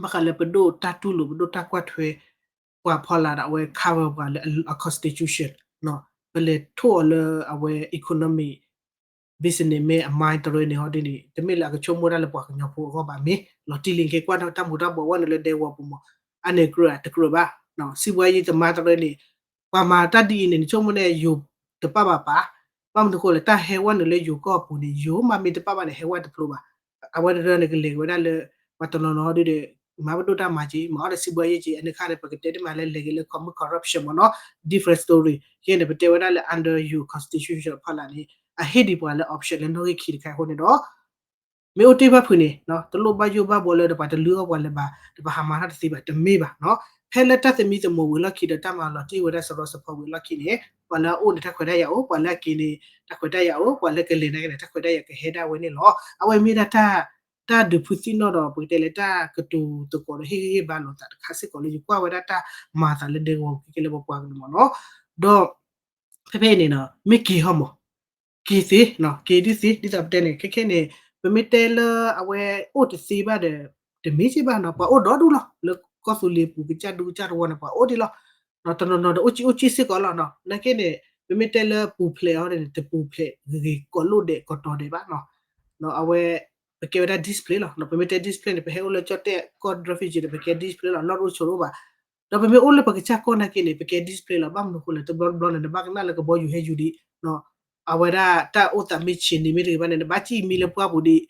ဘၣ်ဃးလၢပဒိၣ်တၢ်တူၢ်လိာ် ပဒိၣ်တၢ်ကွၢ်ထွဲ ပှၤဖီလာ်ဒီးအဝဲ cover ပှၤလၢအ constitution နီၤ, ပလဲၤထိၣ်အီၤလၢအဝဲ economic business မ့ၢ်အ mind တရၢန့ၣ်ဟီဒ်န့ၣ် တမ့ၢ်လၢအကဆိကမိၣ်ဒၣ်လၢပှၤကညီဖိအဂီၢ်ဘၣ်မ့ၢ် လီၤတံၢ်လံ နက့ၤကွၢ်တၢ်မူၤတၢ်ဘှီးဝဲနုာ်လၢဒဲကဝီၤပူၤမ့ၢ် အန့ၣ်ကြၢးတကြၢးဘၣ်. စံးဘှါယ့ၢ်တမၤတရၢန့ၣ် ပှၤမၤတၢ်ဒ်အံၤန့ၣ် နဆိကမိၣ်န့ၣ် ယိၤတပာ်ဘၣ်ပာ်, ဘၣ်မနုၤဃိလဲၣ် တၢ်ဟဲဝဲနုာ်လၢယိၤကီၢ်ပူၤန့ၣ် ယိၤမးမ့ၢ်တပာ်ဘၣ်န့ၣ် ဟဲဝဲတဖျိဘၣ်. အဝဲတရၢန့ၣ် ကလဲၤက့ၤဝဲဒၣ်လၢ ပှၤတနီၤနီၤဒ်ဒီး မၤပဒိၣ်တၢ်မၤက့ၤ မၤအီၣ်ဒီးစံးဘှါယ့ၢ်က့ၤ အန့ၣ်ခါန့ၣ် ပကတဲတမံၤလၢလဲၤက့ၤလၢ common corruption မ့ၢ်နီၤ different story ခဲန့ၣ် ပတဲဝဲဒၣ်လၢ under your constitution ဖီလာ်န့ၣ် အဟ့ၣ်ဒံးပှၤလၢ option လၢနီၣ်ဂံၢ်ခံတခါအဃိန့ၣ်ဒီး မ့ၢ်အိၣ်တ့ၢ်ဘၣ်ဖုးန့ၣ် တလိၣ်ဘၣ်ယိၣ်ဘၣ်ဘှီလၢဒီးပှၤတလုၢ်အီၣ်ပှၤလၢၤဘၣ် ဒီးပှၤဟးမၤတၢ်တသ့ဘၣ် တမ့ၢ်ဘၣ်နီၤ. ဖဲလၢတၢ်သမံသမိးဝံၤအလီၢ်ခံဒီးတၢ်မၤလီၤတံၢ်ဝဲဒၣ်စရီစဖီဝံၤအလီၢ်ခံန့ၣ် ပှၤလၢအအိၣ်န့ၣ် တၢ်ခွဲးတၢ်ယာ်အိၣ်, ပှၤလၢအက့ၤန့ၣ် တၢ်ခွဲးတၢ်ယာ်အိၣ်, ပှၤလၢကလဲၤနာ်က့န့ၣ် တၢ်ခွဲးတၢ်ယာ်ကဟဲဒၣ်ဝဲန့ၣ်လီၤ. အဝဲမ့ၢ်ဒၣ်တၢ် တၢ်ဒုးဖုးသံၣ်နီၣ်ဒီး ပကတဲလၢတၢ်ကတိၤသကိးဒီးဟ့ၣ်ဂံၢ်ဟ့ၣ်ဘါလိာ်သးတခါစ့ၢ်ကီးလၢယကွၢ်ဝဲဒၣ်တၢ်မၤအသးလၢဒဲကဝီၤပူၤခဲလၢာ်ပပှၤကလုာ်မ့ၢ်နီၤ. ဒီး ဖဲဖဲအံၤန့ၣ်နီၤ မ့ၢ်က့ၤဟီမး က့ၤသ့, က့ၤဒ်သ့ ဒ်သိးပတဲန့ၣ် ခဲခဲန့ၣ် ပမ့ၢ်တဲလၢအဝဲအိၣ်တသ့ဘၣ်ဒီး တမ့ၢ်က့ဘၣ်နီၤ ပှၤအိၣ်ဒီဒူၣ်လီၤ လၢကီၢ်သူလ့ၤပူၤ ကစၢ်ဒူကစၢ်တဝီန့ၣ် ပှၤအိၣ်ဒံးလီၤ. တနီၤနီၤဒီးအိၣ်ကံၣ်အိၣ်ကံၣ်စ့ၢ်ကီးလီၤနီၤ. နာ်က့န့ၣ် ပမ့ၢ်တဲလၢပူၤဖျဲးအီၤန့ၣ် တပူၤဖျဲးဂ့ၤဂ့ၤ ကိးလိၣ်ဒဲးကိးတီၤဒဲးဘၣ်နီၤ. အဝဲ ပကဲဝဲဒၣ် displaced လီၤ. ပမ့ၢ်တဲ displaced န့ၣ် ပဟဲအိၣ်လၢကၠီၣ်တဲၣ်ကီၢ် refugee န့ၣ် ပကဲ displaced လီၤ လီၢ်တအိၣ်ဆိးတအိၣ်ဘၣ်. ဒီးပမ့ၢ်အိၣ်လၢပကစၢ်ကီၢ်နာ်က့န့ၣ် ပကဲ displaced လီၤ. ဘၣ်မနုၤအဃိလဲၣ် တဘျီတဘျီန့ၣ် နဘၣ်ကနၣ်လၢကဘီယူၤဟဲယူၤဒံး အဝဲဒၣ်တၢ်အိၣ်သးမ့ၢ်ဆံးန့ၣ် မ့ၢ်တဂ့ၤဘၣ်န့ၣ် နဘၣ်ကံၣ်မံလၢပှၢ်ပူၤဒံး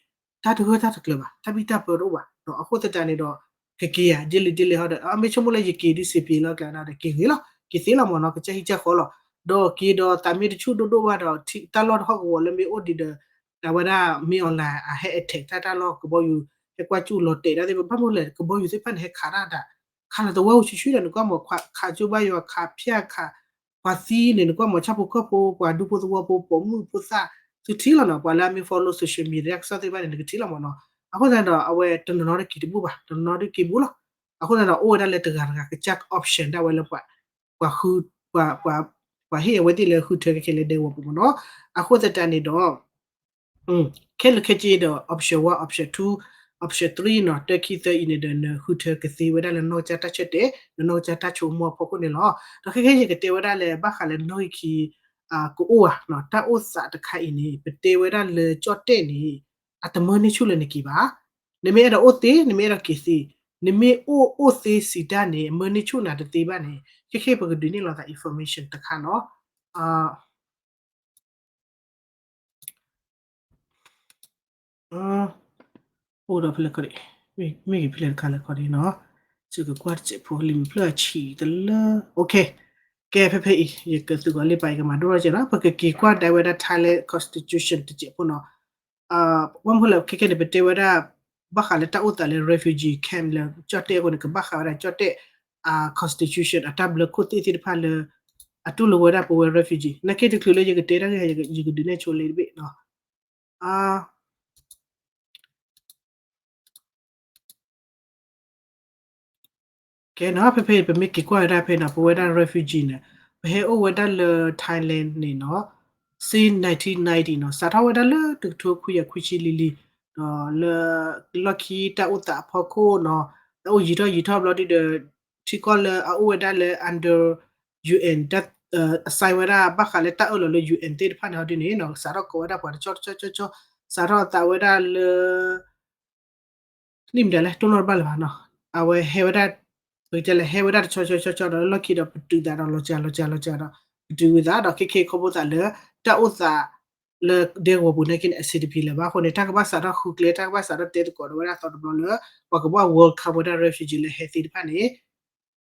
တၢ်တဂၢၢ်တၢ်တကျၢၤဘၣ် တၢ်ဘံၣ်တၢ်ဘၢတအိၣ်ဘၣ်. အဃိသတးန့ၣ်ဒီး ကက့ၤဧါ ဒ်လဲၣ်ဒ်လဲၣ်ဟီဒီး အမ့ၢ်ဆိကမိၣ်လၢယက့ၤဒ်စ့ၢ်ကီးလီၤကျါဒီး က့ၤဂ့ၤလီၤ က့ၤသ့လီၤမ့ၢ်နီၤ ကစၢ်ဟံၣ်ကစၢ်ဃီလီၤ. ဒီးက့ၤဒီးသးမ့ၢ်တဆူၣ်ဒိၣ်ဒိၣ်ဘၣ်ဒီး တၢ်လီၢ်တဟီၣ်ကဝီၤလၢမ့ၢ်အိၣ်ဒံးဒီး အဝဲဒၣ် မ့ၢ် online အဟဲ attack တၢ်တၢ်လီၢ် ကဘီယူၤ ဟဲကွၢ်ကၠူၣ်လီၤတဲာ်တၢ်သ့ၣ်တဖၣ် ဘၣ်မနုၤလဲၣ် ကဘီယူၤသ့ၣ်တဖၣ်န့ၣ် ဟဲခးတၢ်ဒၣ် ခးလီၤသဝီပူၤဆူၣ်ဆူၣ်ဒီး နကွၢ်မ့ၢ် ခးကၠိဘါယွၤ ခးဖၠၣ်ခး ပှၤသံန့ၣ် နကွၢ်မ့ၢ် ဆၣ်ဖိကီၢ်ဖိ ပှၤဒူဖိသဝီဖိ ပိာ်မုၣ်ဖိသၣ် သုထံၣ်လီၤနီၤ ပှၤလၢအမ့ၢ် follow social media ကစီၣ်သ့ၣ်တဖၣ်န့ၣ် နကထံၣ်လီၤမ့ၢ်နီၤ. အဃိသတးဒီး အဝဲတနီၤနီၤဒီးက့ၤတဘူၣ်ဘၣ် တနီၤနီၤဒီးက့ၤဘူၣ်လီၤ. အဃိသတးဒီး အိၣ်ဝဲဒၣ်လၢတဂၤတဂၤကစၢ် option ဒၣ်ဝဲလၢ ပှၤ ပှၤဟ့ၣ်အဝဲသ့ၣ်လၢဃုထၢခဲခဲလၢဒဲကဝီၤပူၤမ့ၢ်နီၤ. အဃိသတးန့ၣ်ဒီး ခဲလၢာ်ခဲဆ့ဒီး option one, option two, option three နီၤ တၢခံသၢအံၤန့ၣ်ဒီး နဃုထၢကသ့ဝဲဒၣ်လၢနီၢ်ကစၢ်တၢ်ဆၢတဲာ် လၢနီၢ်ကစၢ်တၢ်ဆိကမိၣ်အဖီခိၣ်န့ၣ်လီၤ. ဒီးခဲခဲယကတဲဝဲဒၣ်လၢ ဘၣ်ဃးလၢနီၣ်ဂံၢ်ခံ ကအိၣ်ဧါနီၤ တၢ်အိၣ်သးတခါအံၤန့ၣ် ပတဲဝဲဒၣ်လၢကၠီၣ်တဲၣ်န့ၣ် အတမၢန့ၢ်ဆူၣ်လၢနက့ၤဘၣ်. နမ့ၢ်အဲၣ်ဒိးအိၣ်သ့ နမ့ၢ်အဲၣ်ဒိးက့ၤသ့ နမ့ၢ်အိၣ်အိၣ်သ့စံးတၢ်န့ၣ် အမၢန့ၢ်ဆူၣ်နၤတသ့ဘၣ်န့ၣ် ခဲခဲပကဒုးန့ၢ်လိာ်သး information တခါနီၤ. အိၣ်ဒီးဖဲလဲၣ်ခီဒံး, မ့ၢ်ဂ့ၤဖဲလဲၣ်တခါလဲၣ်ခီဒံးနီၤ, စကကွၢ်တစဲးဖိလံမ့ၢ်ဖျၢၣ်အဆံးတလၢ, ကဲဖဲဖဲအံၤ ယကသုးကီးလ့ပာ် ယကမၤဒိၣ်ထီၣ်ကဲနီၤ, ပကက့ၤကွၢ်ဒၣ်ဝဲဒၣ် Thailand constitution တစဲးဖိနီၤ. ဘၣ်မနုၤဃိလဲၣ် ခဲခဲန့ၣ် ပတဲဝဲဒၣ် ဘၣ်ဃးလၢတၢ်အိၣ်သးလၢ refugee camp လၢကၠီၣ်တဲၣ်အဃိန့ၣ် ကဘၣ်ဃးဝဲဒၣ်ကၠီၣ်တဲၣ် constitution အတၢ်ဘျၢခိၣ်သ့ၣ်သ့ၣ်တဖၣ်လၢ အတူၢ်လိာ်ဝဲဒၣ်ပဝဲ refugee နာ်က့တချုးလၢယကတဲတၢ်ဂ့ၢ် ယကဒုးနဲၣ်ဆိလ့တဘ့ၣ်နီၤ. ကဲနီၤ ဖဲဖဲအံၤ ပမ့ၢ်က့ၤကွၢ်ဝဲဒၣ်ဖဲနီၤ ပဝဲဒၣ် refugee န့ၣ် ပဟဲအိၣ်ဝဲဒၣ်လၢ Thailand န့ၣ်နီၤ since nineteen ninety နီၤ စးထီၣ်ဝဲဒၣ်လၢတကထိခွံကယၤခွံဆံလွံၢ်လွံၢ် ဒီးလၢ လီၢ်ခံတၢ်အိၣ်သးအဖီခိၣ်နီၤ တၢ်အိၣ်ယံာ်ထီၣ်ယံာ်ထီၣ်ဘျီဒုဒီး ထံကီၢ်လၢအအိၣ်ဝဲဒၣ်လၢ under UN တၢ် အ sign ဝဲဒၣ်ဘၣ်ဃးလၢတၢ်အၢၣ်လီၤလၢ UN သ့ၣ်တဖၣ်န့ၣ်ဟီဒုန့ၣ်နီၤ စးထီၣ်ကိးဝဲဒၣ်ပှၤတဆီဆီဆီဆီ စးထီၣ်သးဝဲဒၣ်လၢ နံၣ်မတၤလဲၣ် တိၢ်နီၣ်တဘၣ်လၢၤဘၣ်နီၤ အဝဲဟဲဝဲဒၣ် ပကတဲလဲၣ် ဟဲဝဲဒၣ်တဆီဆီဆီဆီဒီး လီၢ်ခံဒီးပတုာ်သးဒီးလီၤစှၤလီၤစှၤလီၤစှၤဒီး ပတုာ်ဝံၤသးဒီး ခဲခဲအံၤခီဖျိသးလၢ တၢ်အိၣ်သးလၢဒဲကဝီၤပူၤနာ်က့န့ၣ် အဆင်တပြေလၢၤဘၣ်အဃိန့ၣ် တၢ်ကဘၣ်စးထီၣ်ဃုကျဲ တၢ်ကဘၣ်စးထီၣ်တဲသကိးဒီးဝဲဒၣ်အသီတဘျီလၢ ပှၤကဘၣ် welcome ဝဲဒၣ် refugee လၢဟဲသ့ၣ်တဖၣ်န့ၣ်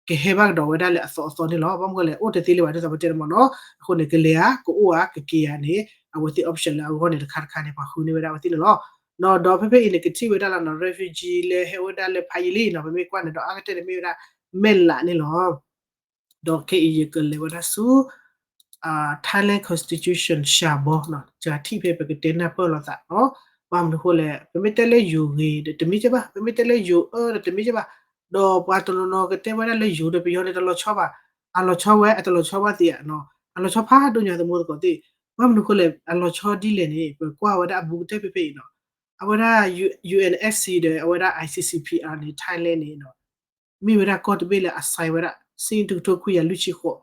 ကဟဲဘၣ်ကဒီးဝဲဒၣ်လၢအသီအသီန့ၣ်လီၤ. ဘၣ်မနုၤလဲၣ် အိၣ်တသ့လၢၤဘၣ်ဒ်သိးပတဲန့ၣ်မ့ၢ်နီၤ အဃိန့ၣ် ကလဲၤဧါ ကအိၣ်ဧါ ကက့ၤဧါန့ၣ် အဝဲသ့ၣ် option လၢအဂီၢ်န့ၣ်တခါတခါန့ၣ် ပှၤဃုန့ၢ်ဝဲဒၣ်အဝဲသ့ၣ်န့ၣ်လီၤ. ဒီးဖဲဖဲအံၤန့ၣ် ကထံၣ်ဝဲဒၣ်လီၤနီၤ refugee လၢဟဲဝဲဒၣ်လၢဖးယံာ်လံနီၤ ပမ့ၢ်ကွၢ်န့ၣ်ဒီးအါကတၢၢ်န့ၣ်မ့ၢ်ဝဲဒၣ် မဲၢ်လးန့ၣ်လီၤ. ဒီးခဲအံၤယကလဲၤဝဲဒၣ်ဆူ Thailand constitution စှၤဘီနီၤ ယထံၣ်ဖဲပကတဲနၢ်ပၢၢ်လိာ်သးနီၤ ဘၣ်မနုၤအဃိလဲၣ် ပမ့ၢ်တဲလၢယိၤဂ့ၤဒီးတမ့ၢ်ကဲဘၣ် ပမ့ၢ်တဲလၢယိၤအၢဒီးတမ့ၢ်ကဲဘၣ် ဒီးပှၤတနီၤနီၤကတဲဝဲဒၣ်လၢယိၤဒီးပယီၤန့ၣ်တလီၤဆီဘၣ် အလီၤဆီဝဲ အတလီၤဆီဘၣ်သ့ဧါနီၤ အလီၤဆီဖးဒိၣ်ညါသမူသကိးသ့ၣ် ဘၣ်မနုၤအဃိလဲၣ် အလီၤဆီဒ်လဲၣ်န့ၣ် ပကွၢ်ဝဲဒၣ်အဘူးကတၢၢ်ဖဲဖဲအံၤနီၤ အဝဲဒၣ် U- UNSC ဒီးအဝဲဒၣ် I C C P R န့ၣ် Thailand န့ၣ်နီၤ မ့ၢ်ဝဲဒၣ်ကီၢ်တဘ့ၣ်လၢအ sign ဝဲဒၣ် စ့တကထိခွံကယၤလွံၢ်ဆံဃိး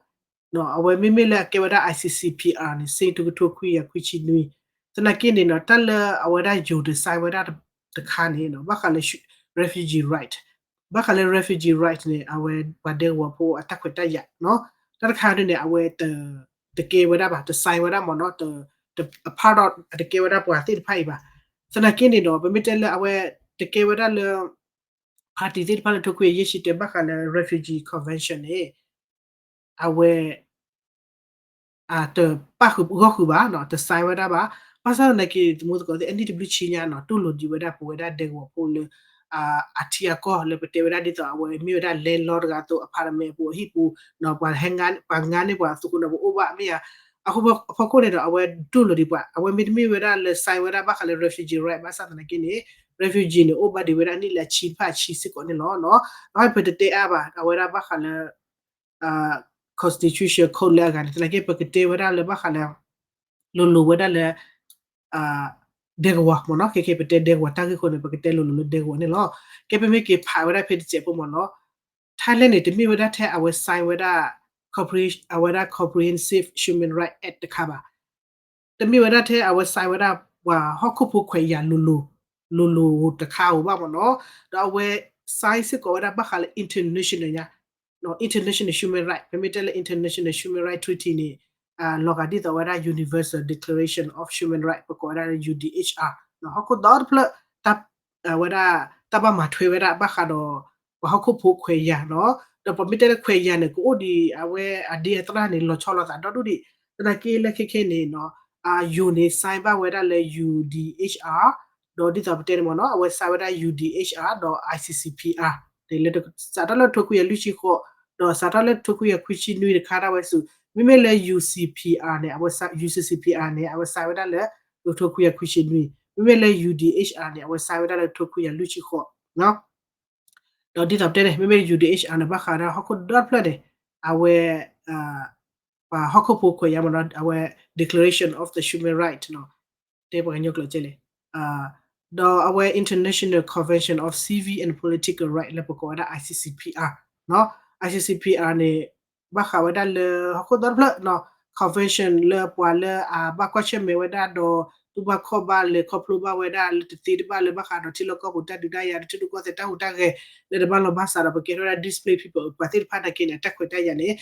အဝဲမ့မ့ၢ်လၢအကဲဝဲဒၣ် I C C P R န့ၣ် စ့တကထိခွံကယၤခွံဆံနွံ သနာ်က့န့ၣ်နီၤ တၢ်လၢအဝဲဒၣ်ယိၤတ sign ဝဲဒၣ်တခါန့ၣ်နီၤ ဘၣ်ဃးလၢ refugee right ဘၣ်ဃးလၢ refugee right န့ၣ် အဝဲပှၤဒဲကဝီၤဖိအတၢ်ခွဲးတၢ်ယာ်နီၤ တၢ်တခါန့ၣ်န့ၣ် အဝဲ တကဲဝဲဒၣ်ဘၣ် တ sign ဝဲဒၣ်မ့ၢ်နီၤ အဖးဒီး အတကဲဝဲဒၣ်ပှၤသ့ၣ်တဖၣ်အံၤဘၣ် သနာ်က့န့ၣ်ဒီး ပမ့ၢ်တဲလၢအဝဲ တကဲဝဲဒၣ်လၢ party သ့ၣ်တဖၣ်လၢထိခွံယဲၢ်ဆံတဲဘၣ်ဃးလၢ refugee convention န့ၣ် အဝဲ တပာ်ဃုာ်ဂီၢ်ဃုာ်ဘၣ်နီၤ တ sign ဝဲဒၣ်ဘၣ် ဘၣ်ဆၣ်သနာ်က့ သမူသကိးသ့ၣ် အနံၣ်တဘျုးဆံညါနီၤ တူၢ်လိာ်ဒံးဝဲဒၣ်ပဝဲဒၣ်ဒဲကဝီၤဖိလၢ အထံအကီၢ်လၢပတဲဝဲဒၣ်ဒ်သိးအဝဲမ့ၢ်ဝဲဒၣ် landlord တဂၤအသိး apartment အပူၤအဟံၣ်ပူၤနီၤ ပှၤဟဲ ပှၤငါန့ၢ်ပှၤအသူခိၣ်န့ၣ် ပအိၣ်ဘၣ်မ့ၢ်ဧါ အဃိအဖီခိၣ်န့ၣ်ဒီး အဝဲတူၢ်လိာ်ဒံးပှၤ အဝဲမ့တမ့ၢ်ဝဲဒၣ်လၢ sign ဝဲဒၣ်ဘၣ်ဃးလၢ refugee right ဘၣ်ဆၣ်သနာ်က့န့ၣ် refugee န့ၣ် အိၣ်ဘၣ်ဒံးဝဲဒၣ်နံၣ်လၢအဆံတဖၣ်အဆံစ့ၢ်ကီးန့ၣ်လီၤနီၤ အဝဲပတတဲအါဘၣ် အဝဲဒၣ်ဘၣ်ဃးလၢ constitution code လၢအဂၤန့ၣ် သနာ်က့ပကတဲဝဲဒၣ်လၢဘၣ်ဃးလၢ လိၤလိၤဝဲဒၣ်လၢ ဒဲကဝီၤမ့ၢ်နီၤ ခဲခဲပတဲဒဲကဝီၤတၢ်ဂ့ၢ်အဃိန့ၣ် ပကတဲလိၤလိၤလၢဒဲကဝီၤန့ၣ်လီၤ. ကဲပမ့ၢ်က့ၤဖးဝဲဒၣ်ဖဲတစဲးဖိမ့ၢ်နီၤ Thailand န့ၣ် တမ့ၢ်ဝဲဒၣ်ထဲအဝဲ sign ဝဲဒၣ် အဝဲဒၣ် Comprehensive Human Rights Act တခါဘၣ် တမ့ၢ်ဝဲဒၣ်ထဲအဝဲ sign ဝဲဒၣ် ပှၤဟီၣ်ခိၣ်ဖိခွဲးယာ်လိၤလိၤ လိၤလိၤတခါဧိၤဘၣ်မ့ၢ်နီၤ ဒီးအဝဲ sign စ့ၢ်ကီးဝဲဒၣ်ဘၣ်ဃးလၢ international ညါ international human right ပမ့ၢ်တဲလၢ international human right treaty န့ၣ် လီၤဂာ်ဒ်သိးဝဲဒၣ် Universal Declaration of Human Right ပကိးဝဲဒၣ်လၢ U D H R ဟီၣ်ခိၣ်ဒီတဖျၢၣ် ဝဲဒၣ် တၢ်ဘၣ်မၤထွဲဝဲဒၣ်ဘၣ်ဃးဒီး ပှၤဟီၣ်ခိၣ်ဖိခွဲးယာ်နီၤ ဒီးပမ့ၢ်တဲလၢခွဲးယာ်န့ၣ် ကအိၣ်ဒံးအဝဲအဒ့အသရၣ်န့ၣ် လီၤဆီလိာ်သးဒီဒူၣ်ဒံး သနာ်က့လၢခဲခဲန့ၣ်နီၤ ယိၤန့ၣ် sign ဘၣ်ဝဲဒၣ်လၢ U D H R ဒီးဒ်သိးပတဲန့ၣ်မ့ၢ်နီၤ အဝဲ sign ဝဲဒၣ် U D H R ဒီး I C C P R န့ၣ်လၢ စးထီၣ်လၢထိခွံကယၤလွံၢ်ဆံဃိး ဒီးစးထီၣ်လၢထိခွံကယၤခွံဆံနွံတခါဒၣ်ဝဲဆူ မ့မ့ၢ်လၢ U C P R န့ၣ် အဝဲ U C C P R န့ၣ် အဝဲ sign ဝဲဒၣ်လၢ ထိခွံကယၤခွံဆံနွံ မ့မ့ၢ်လၢ U D H R န့ၣ် အဝဲ sign ဝဲဒၣ်လၢထိခွံကယၤလွံၢ်ဆံဃိး ဒီးဒ်သိးပတဲန့ၣ် မ့မ့ၢ် U D H R န့ၣ် ဘၣ်ဃးဒီးဟီၣ်ခိၣ်ဒီတဖျၢၣ်န့ၣ် အဝဲ ပှၤဟီၣ်ခိၣ်ဖိခွဲးယာ်မ့ၢ်နီၤ အဝဲ Declaration of the Human Right နီၤ တဲပှၤကညီကျိာ်ကဲလဲၣ် ဒီးအဝဲ International Convention of Civil and Political Right လၢပကိးဝဲဒၣ် I C C P R နီၤ I C C P R န့ၣ် ဘၣ်ဃးဝဲဒၣ်လၢ ဟီၣ်ခိၣ်ဒီတဖျၢၣ်နီၤ convention လၢပှၤလၢအဘၣ်ကွၢ်ဆၢၣ်မဲာ်ဝဲဒၣ်ဒီး တူၢ်ဘၣ်ခီၣ်ဘၣ်လဲၤခီဖျိဘၣ်ဝဲဒၣ်လၢတသ့တဘၣ်လၢဘၣ်ဃးဒီးထံလီၢ်ကီၢ်ပူၤတၢ်ဒုးတၢ်ယၤ ထံရူၢ်ကီၢ်သဲးတၢ်ဟူးတၢ်ဂဲၤ လၢတဘၣ်လီၤဘၣ်စးဒီး ပကဲထီၣ်ဝဲဒၣ် displaced people ပှၤသ့ၣ်တဖၣ်နာ်က့န့ၣ် အတၢ်ခွဲးတၢ်ယာ်န့ၣ်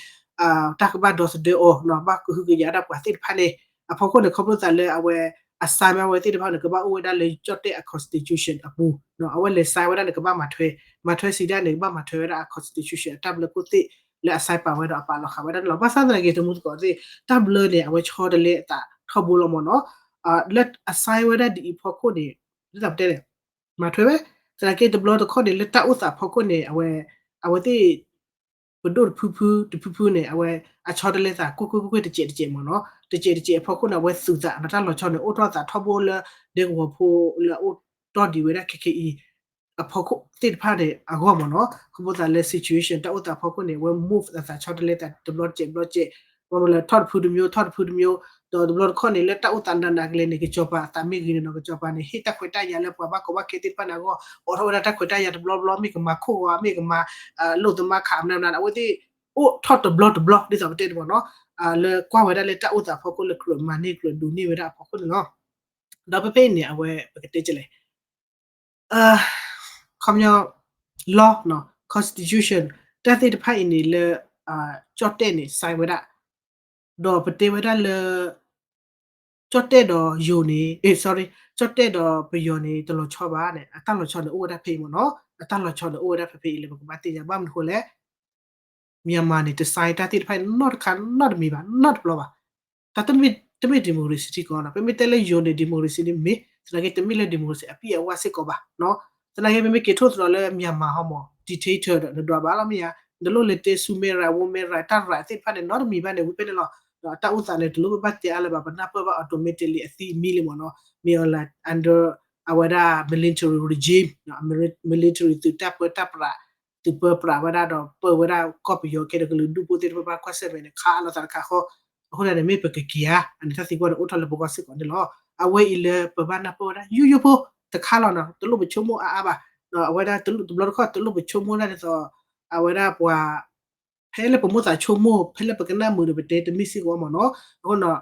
တၢ်ကဘၣ်ဒီသဒၢအီၤ ဘၣ်ကဟုကယာ်ဒၣ်ပှၤသ့ၣ်တဖၣ်န့ၣ် အဖီခိၣ်န့ၣ် ခီဖျိသးလၢအဝဲ အ sign မ့ၢ်ဝဲသ့ၣ်တဖၣ်န့ၣ် ကဘၣ်အိၣ်ဝဲဒၣ်လၢကၠီၣ်တဲၣ်အ constitution အပူၤ အဝဲလဲၤ sign ဝဲဒၣ်န့ၣ် ကဘၣ်မၤထွဲ မၤထွဲစံးဒၣ်န့ၣ် ကဘၣ်မၤထွဲဝဲဒၣ်အ constitution အတၢ်ဘျၢခိၣ်သ့ၣ်လၢအ sign ပာ်ဝဲဒီးအပာ်လီၤဃာ်ဝဲဒၣ်န့ၣ်လီၤ. ဘၣ်ဆၣ်သနာ်က့ တမူသကိးသ့ၣ် တၢ်ဘျၢန့ၣ် အဝဲဆီတလဲအသးထီဘိလီၤမ့ၢ်နီၤ လၢအ sign ဝဲဒၣ်ဒ်အံၤဖီခိၣ်န့ၣ် ဒ်သိးပတဲန့ၣ် မၤထွဲဝဲ သနာ်က့တဘျီတခီၣ်န့ၣ် လၢတၢ်အိၣ်သးဖီခိၣ်န့ၣ် အဝဲ အဝဲသ့ၣ် ပဒိၣ်တဖုဖု တဖုဖုန့ၣ် အဝဲ အဆီတလဲသး ကွ့ၢ်ကွ့ၢ်ကွ့ၢ်ကွ့ၢ် တစဲးတစဲးမ့ၢ်နီၤ တစဲးတစဲးအဖီခိၣ်န့ၣ် အဝဲသူၣ်သး တၢ်လီၤဆီန့ၣ် အိၣ်ထီၣ်သးထီဘိလၢ ဒဲကဝီၤဖိလၢအအိၣ်တီၢ်ဒံးဝဲဒၣ်ခဲခဲအံၤ အဖီခိၣ်သ့ၣ်တဖၣ်န့ၣ် အဂီၢ်မ့ၢ်နီၤ ခီဖျိသးလၢ situation တၢ်အိၣ်သးဖီခိၣ်န့ၣ် အဝဲ move အသးဆီတလဲသးတဘျီတစဲးတဘျီတစဲး ပှၤမ့ၢ်လၢထီၣ်တဖုတမျိုး ထီၣ်တဖုတမျိုး ဒီးတဘျီတခီၣ်န့ၣ် လၢတၢ်အိၣ်သးနးနးကလဲာ်န့ၣ် ကစီၤပၤအသးမ့ၢ်ဂ့ၤန့ၣ်နီၤ ကစီၤပၤန့ၣ် ဟ့ၣ်တၢ်ခွဲးတၢ်ယာ်လၢပှၤဘၣ်ကီဘၣ်ခဲသ့ၣ်တဖၣ်န့ၣ်အဂီၢ် အိးထီၣ်ဝဲဒၣ်တၢ်ခွဲးတၢ်ယာ်တဘျီဘျီ မ့ၢ်ကမၤခိၣ်ဂီၤ မ့ၢ်ကမၤ လိာ်သမါခး မနုၤမနုၤ အဝဲသ့ၣ် အိၣ်ထီၣ်တဘျီတဘျီ ဒ်သိးပတဲန့ၣ်မ့ၢ်နီၤ လၢကွၢ်ဝဲဒၣ်လၢတၢ်အိၣ်သးဖီခိၣ်လၢကြၢးမၤန့ၢ်ကြၢးဒိးန့ၢ်ဝဲဒၣ်အဖီခိၣ်န့ၣ်လီၤ. ဒီးဖဲဖဲအံၤန့ၣ် အဝဲပကတဲကလဲၣ် ခီပညီ law နီၤ constitution တၢ်သ့ၣ်တဖၣ်အံၤန့ၣ်လၢ ကၠီၣ်တဲၣ်န့ၣ် sign ဝဲဒၣ် ဒီးပတဲဝဲဒၣ်လၢ ကၠီၣ်တဲၣ်ဒီးယိၤန့ၣ် sorry ကၠီၣ်တဲၣ်ဒီးပယီၤန့ၣ် တလီၤဆီဘၣ်န့ၣ် အတၢ်လီၤဆီန့ၣ်အိၣ်ဝဲဒၣ်ဖဲအံၤမ့ၢ်နီၤ အတၢ်လီၤဆီန့ၣ်အိၣ်ဝဲဒၣ်ဖဲဖဲအံၤလၢပကဘၣ်သ့ၣ်ညါ ဘၣ်မနုၤဃိလဲၣ် Myanmar န့ၣ် တ sign တၢ်သ့ၣ်တဖၣ်အံၤနီတခါနီတမံၤဘၣ် နီတဘျီဘၣ်. တၢ်တမ့ၢ် တမ့ၢ် democracy ထံကီၢ်နီၤ ပမ့ၢ်တဲလၢယိၤန့ၣ် democracy န့ၣ်မ့ၢ် သနာ်က့တမ့ၢ်လၢ democracy အပြည့်အဝအစ့ၢ်ကီးဘၣ်နီၤ သနာ်က့ပမ့ၢ်က့ၤထိၣ်သတြီၤလၢ Myanmar ဟီမ့ၢ် dictator ဒီးနဒွးဘၣ်လီၤမ့ၢ်ဧါ နလိၣ်လဲၤတဲဆူမဲရၤ ဝိမဲရၤ တၢ်ရၤသ့ၣ်တဖၣ်န့ၣ် နီတမံၤဘၣ်န့ၣ် ဝံၤဖဲန့ၣ်လီၤ. ဒီးအတၢ်အိၣ်သးန့ၣ် တလိၣ်ဘၣ်တဲအါလၢၤဘၣ် ပနၢ်ပၢၢ်ဘၣ် automatically အသံအမံလံမ့ၢ်နီၤ မ့ၢ်အီၤလၢ under အဝဲဒၣ် military regime military သုးတၢ်ပၢတၢ်ပြး သုးပၢပြးဝဲဒၣ်ဒီးပၢဝဲဒၣ်ကီၢ်ပယီၤ ခဲဒီးကလုာ်ဒူၣ်ဖိသ့ၣ်တဖၣ်ဘၣ်ကွၢ်ဆၢၣ်မဲာ်န့ၣ် ခးအါလိာ်သးတခါဃီ အဃိသတးန့ၣ် မ့ၢ်ပကက့ၤဧါ အန့ၣ်တၢ်သံကွၢ်န့ၣ် အိၣ်ထီၣ်လၢပဂီၢ်စ့ၢ်ကီးန့ၣ်လီၤ. အဝဲအံၤလၢပဘၣ်နၢ်ပၢၢ်ဝဲဒၣ် ယူယိဖိတခါလီၤနီၤ တလိၣ်ပဆိကမိၣ်အါအါဘၣ် အဝဲဒၣ်တဘျီတခီၣ်တလိၣ်ပဆိကမိၣ်ဒၣ်ဒ်သိး အဝဲဒၣ်ပှၤ ဖဲလၢပမိၣ်သးဆိကမိၣ် ဖဲလၢပကနၣ်မုာ်ဒီးပတဲတမ့ၢ်စ့ၢ်ကီးမ့ၢ်နီၤ အဃိနီၤ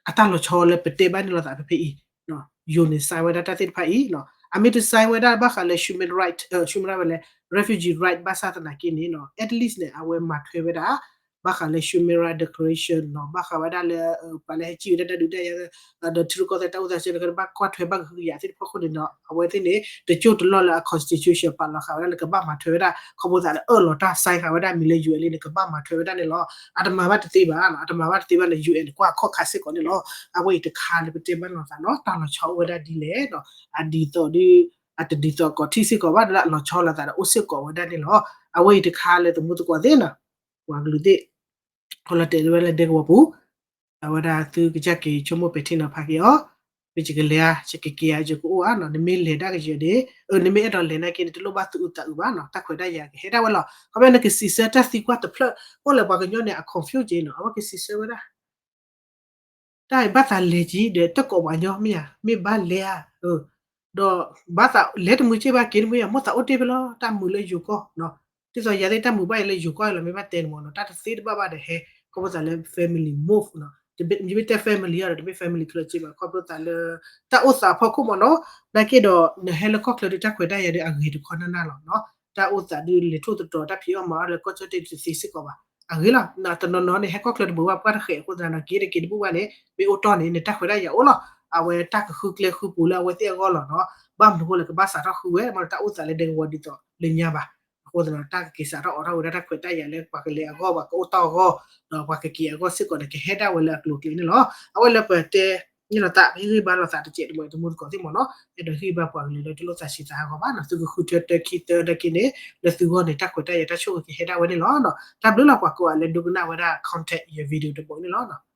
အတၢ်လီၤဆီလၢပတဲဘၣ်န့ၣ်လိာ်သးဖဲဖဲအံၤ ယိၤန့ၣ် sign ဝဲဒၣ်တၢ်သ့ၣ်တဖၣ်အံၤ အမ့ၢ်တ sign ဝဲဒၣ်ဘၣ်ဃးလၢ human right human right ဝဲလဲၣ် refugee right ဘၣ်ဆၣ်သနာ်က့န့ၣ် at least န့ၣ် အဝဲမၤထွဲဝဲဒၣ် ဘၣ်ဃးလၢ human right declaration နီၤ ဘၣ်ဃးဝဲဒၣ်လၢ ပှၤလၢဟဲစံၣ်ဝဲဒၣ်တၢ်ဒုးတၢ်ယၤ ဒီးထံရူၢ်ကီၢ်သဲးတၢ်အိၣ်သးစ့ၢ်ကီး ဘၣ်ကွၢ်ထွဲဘၣ်ကဟုကယာ်သ့ၣ်တဖၣ်အဃိန့ၣ်နီၤ အဝဲသ့ၣ်န့ၣ် တကၠိၢ်တလီၢ်လၢအ constitution ပာ်လီၤဃာ်ဝဲဒၣ်လၢကဘၣ်မၤထွဲဝဲဒၣ် ခီဖျိသးလၢအၢၣ်လီၤတၢ် sign ဃာ်ဝဲဒၣ်မံၤလၢ ယူအ့ၣ်အ့ၣ် န့ၣ် ကဘၣ်မၤထွဲဝဲဒၣ်န့ၣ်လီၤ. အတမၤဘၣ်တသ့ဘၣ်နီၤ အတမၤဘၣ်တသ့ဘၣ်န့ၣ် ယူအ့ၣ်အ့ၣ် န့ၣ် ကွၢ်ခီၣ်ခါစ့ၢ်ကီးန့ၣ်လီၤ. အဝဲအံၤတခါလၢပတဲဘၣ်လိာ်သးနီၤ တၢ်လီၤဆီအိၣ်ဝဲဒၣ်ဒ်လဲၣ်နီၤ အဒ်သိးဒီး အတဒ်သိးကီးထံစ့ၢ်ကီးဘၣ်လၢအလီၤဆီလိာ်သးဒီးအိၣ်စ့ၢ်ကီးဝဲဒၣ်န့ၣ်လီၤ. အဝဲအံၤတခါလၢသမူသကိးသ့ၣ်နီၤ ပှၤကလုာ်သ့ၣ် ခီလီၤတဲာ်ဝဲလၢဒဲကဝီၤပူၤ အဝဲဒၣ်သုကစၢ်က့ၤဆိကမိၣ်ပဲာ်ထံနီၤဖးက့ၤအီၤ မ့ၢ်ယကလဲၤဧါ ယကက့ၤဧါ ယကအိၣ်ဧါနီၤ နမ့ၢ်လဲၤဒၣ်ကယဲၢ်န့ၣ် နမ့ၢ်အဲၣ်ဒိးလဲၤနာ်က့န့ၣ် တလိၣ်ဘၣ်သူၣ်အုးသးအုးဘၣ်နီၤ တၢ်ခွဲးတၢ်ယာ်ကဟဲဒၣ်ဝဲလီၤ. ခီဖျိနကစံးဆၢတၢ်သံကွၢ်တဖျၢၣ် အိၣ်လၢပှၤကညီန့ၣ် အ confuse က့ၤနီၤ အဝဲကစံးဆၢဝဲဒၣ် တၢ်အံၤဘၣ်သးလဲၤက့ၤဒီးတကိးပှၤကညီမ့ၢ်ဧါ မ့ၢ်ဘၣ်လဲၤဧါ ဒီးဘၣ်သးလဲၤတမုာ်က့ၤဘၣ်က့ၤတမုာ်ဧါ မိၣ်သးအိၣ်တ့ၢ်ဖဲလီၤ တၢ်မုာ်လၢယိၤကီၢ်နီၤ ဒ်သိးယၤသ့ၣ်တၢ်မုာ်ဘၣ်အံၤလၢယိၤကီၢ်အံၤလီၤ မ့ၢ်ဘၣ်တဲန့ၣ်မ့ၢ်နီၤ တၢ်တသ့တဘၣ်ဘၣ်ဒီးဟဲ ခီဖျိသးလၢ family move နီၤ ယမ့ၢ်တဲ family အီၤဒီး တမ့ၢ် family ချၢစ့ဘၣ် ခီဖျိသးလၢ တၢ်အိၣ်သးအဖီခိၣ်မ့ၢ်နီၤ နာ်က့ဒီး နဟဲလၢကီၢ်ချၢဒီးတၢ်ခွဲးတၢ်ယာ်ဒီးအဂ့ၤတခီနၢ်နၢ်လီၤနီၤ တၢ်အိၣ်သးဒုးလဲၤထီၣ်သတြီၤတၢ်ဖံးအီၣ်မၤအီၣ်လၢကီၢ်ကၠီၣ်တဲၣ်ဒုးတသ့စ့ၢ်ကီးဘၣ် အဂ့ၤလီၤ တနီၤနီၤန့ၣ် ဟဲကီၢ်ချၢတဘူၣ်ဘၣ် ပှၢ်တဃဲးအဃိသတးဒီး က့ၤတက့ၤတဘူၣ်ဘၣ်န့ၣ် မ့ၢ်အိၣ်တီၢ်န့ၣ် နတၢ်ခွဲးတၢ်ယာ်အိၣ်လီၤ အဝဲတၢ်ကဃုကျဲဃုပူၤလၢအဝဲသ့ၣ်အဂီၢ်လီၤနီၤ ဘၣ်မနုၤအဃိလဲၣ် ကဘၣ်စးထီၣ်ဃုဝဲ မ့ၢ်တၢ်အိၣ်သးလၢဒဲကဝီၤဒ်သိးလၢညါဘၣ် အဃိသတးဒီး တၢ်ကက့ၤစးထီၣ်အိးထီၣ်ဝဲဒၣ်တၢ်ခွဲးတၢ်ယာ်လၢ ပှၤကလဲၤအဂီၢ် ပှၤကအိၣ်တီၢ်အဂီၢ် ဒီးပှၤကက့ၤအဂီၢ်စ့ၢ်ကီးန့ၣ် ကဟဲဒၣ်ဝဲလၢအကျိၤအကျဲန့ၣ်လီၤ အဝဲလၢပတဲ န့ၣ်လီၤသး ပဟ့ၣ်ဂံၢ်ဘါလိာ်သးတစဲးတမှဲၤ သမူသကိးသ့ၣ်မ့ၢ်နီၤ အဲၣ်ဒိးဟ့ၣ်ဂံၢ်ဘါပှၤကလုာ်လၢတလိၣ်သးဆံးသးဟးဂီၤဘၣ်နီၤ သုကဃုထၢတၢခံသၢတၢ်က့န့ၣ် လၢသုဂီၢ်န့ၣ် တၢ်ခွဲးတၢ်ယာ်တၢ်ဆိၣ်ဂ့ၤကဟဲဒၣ်ဝဲန့ၣ်လီၤ. တၢ်ဘျုးလီၤပှၤကိးဂၤလၢဒိကနၣ်ဝဲဒၣ် contact ယ video တဘိန့ၣ်လီၤ.